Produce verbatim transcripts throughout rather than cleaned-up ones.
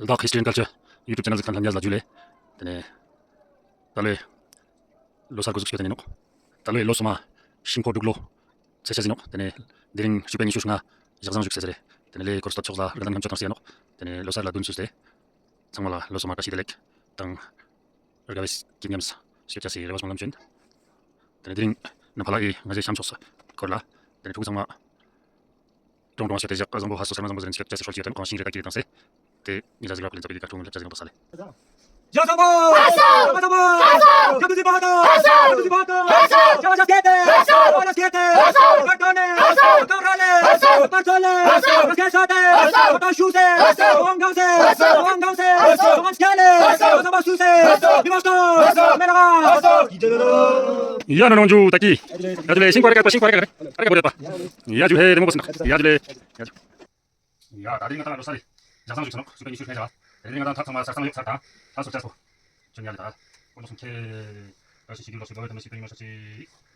ལ་དྭགས་ཧིས་ཊི་རི་ཨེན་ཌ་ཀལ་ཅར་ཡུ་ཊུབ་ཆེ་ནལ་གཟིགས་མཁན་ལྷན་རྒྱས་ལ་ཇུ་ལེ། ཏེ་ནེ་ད་ལོའི་ལོ་གསར་གོ་ཟུག་ཞུ་ཡ་ཏེ་ནེ་ནོག། ད་ལོའི་ལོ་སོ་མ་ཤིང་ཕོ་འབྲུག་ལོ་ཚེས་ཤ་ཟིན་ནོག། ཏེ་ནེ་དེ་རིང་བཅུ་པའི་ཉི་ཤུ་ལྔ་ཞག་བཟང་བཞུགས་ཟེར་རེ། ཏེ་ནེ་ལས་འགོ་བསྟོད་ཕྱོགས་ལ་རེ་ལ་ནམ་ཆོད་ཏང་སེ་ཡ་ནོག། ཏེ་ནེ་ལོ་གསར་ལ་དུན་སུ་སྟེ་ཚང་མ་ལ་ལོ་སོ་མ་བཀྲ་ཤིས་བདེ་ལེགས་དང་དགའ་བའི་སྐྱིད་ཉམས་ཤོད་ཅེས་སི་རེ་བ་སྨོན་ལམ་ཅོ་ཨིན། ཏེ་ནེ་དེ་རིང་ནམ་ཕ་ལ་ཨི་ང་ཞའི་ཤམ་ཕྱོགས་སི་སྐོར་ལ་ཏེ་ནེ་ཕྲུ་གུ་ཚང་མ་ཀྲོང་ཀྲོང་ཤོད་དེ་ཞག་བཟང་པོ་ཧ་སོ་སར་མ་བཟང་པོ་ཟེར་ནེ་ཅི་ཀ་ཅི་ཤོད་ཅི་ཡོད་ཏེ་ནོག། གང་ཤིང་རེ་ཀ་ཀི་རེ་ཏང་སེ་ཏེ་ཉེ་ཞ་ཟིག་ར་ཀུ་ལེན་ཙ་པི་ཀ་ཀྲོང་ལེབ་ཅ་ཟིག་ར་ཏང་སེ་ལེ། ཡ་ནོ་ནོ་ཇུ་ད་ཀི། ཡ་ཇུ་ལེ་ཤིང་ཀ་རེ་ཀ་པ་ཤིང་ཀ་རེ་ཀ་རེ་ཀ་རེ་ཀ་པོ་རེ་པ། ཡ་ཇུ་ཧེ་རེ་མོ་པོ་སི་ན། ཡ་ཇུ་ལེ། ཡ་ཇུ། ཡ་ད་དེ་རིང་ང་ཏང་ལོ་གསར་རེ་ཞག་བཟང་ཞིག་ཆ་ནོག། བཅུ་པའི་ཉི་ཤུ་ལྔ་ཞག་ལ། དེ་རིང་ང་ཏང་ཐབ་ཚང་མ་གསར་ཚང་ཡོད་ཚར་ད་ཧ་སོ་ཅ་སོ། ཅོ་ཉ་ལེ་ད་ཀུན་ལོ་སུམ་ཁེ། བཀྲ་ཤིས་ཤིས་རྒྱུ་ལོ་ཤིག་དོ་བའི་དེ་ནེ་བཅུ་པའི་ཉི་མ་ཤ་ཅིག་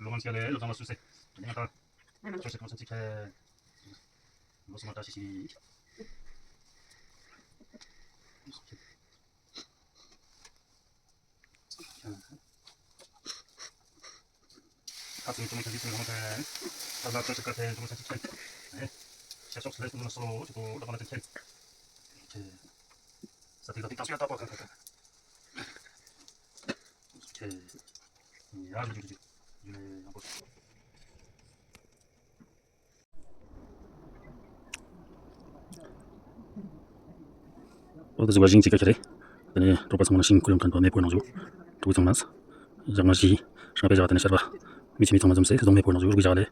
ལོ་མང་སྐྱ་ལེ་ལོ་བཟང་ལ་སུ་སེ། དེ་རིང་ང་ཏང་ཆོས་སེ་ཀུན་ལོ་སུམ་ཅིག་ཁེ། ལོ་སོ་མ་བཀྲ་ཤིས་ཤིས། ཁ་ཚིག་ཅུང་ཆ་ཅིག་ཚིག་ལོང་ཐེན། ཁ་ལ་ཁ་ཅིག་ཁ་ཐེན་ཅུང་ཆ་ཅིག་ཐེན། ཨེ། ཤ་ཤོག་སི་ལེ་སུ་ལ་སོ་ཅིག་པོ་ལ་ཁ་ལ་ཐེན་ཐེན། ཁེ། ས་ཏི་ལ་ཏི་ཏ་སུ་ཡ་ཏ་པ་ཁ་ཁ་ཁ། ཁེ། ཡ་ཇུ་ཇུ་ཇུ་ཇུ་ལེ་ཡང་པོ། འོ་ད་ཟུག་པ་ཞིང་ཅིག་ཀ་ཁྱེར་རེ། དེ་ནེ་གྲོགས་པོ་ཚང་མ་ལ་ཤིང་ཁུ་ལེམ་ཁན་པ་མེ་ཕོ་ནང་ཞུ། ཕྲུ་གུ་ཚང་མ་ཞག་མ་ཞི་ཤང་པའི་ཞག་དེ་ནེ་ཤར་བ་མི་ཆི་མི་ཚང་མ་འཛོམས་སེ་རྫོང་མེ་ཕོ་ནང་ཞུ་རུ་གི་ཞག་ལེ།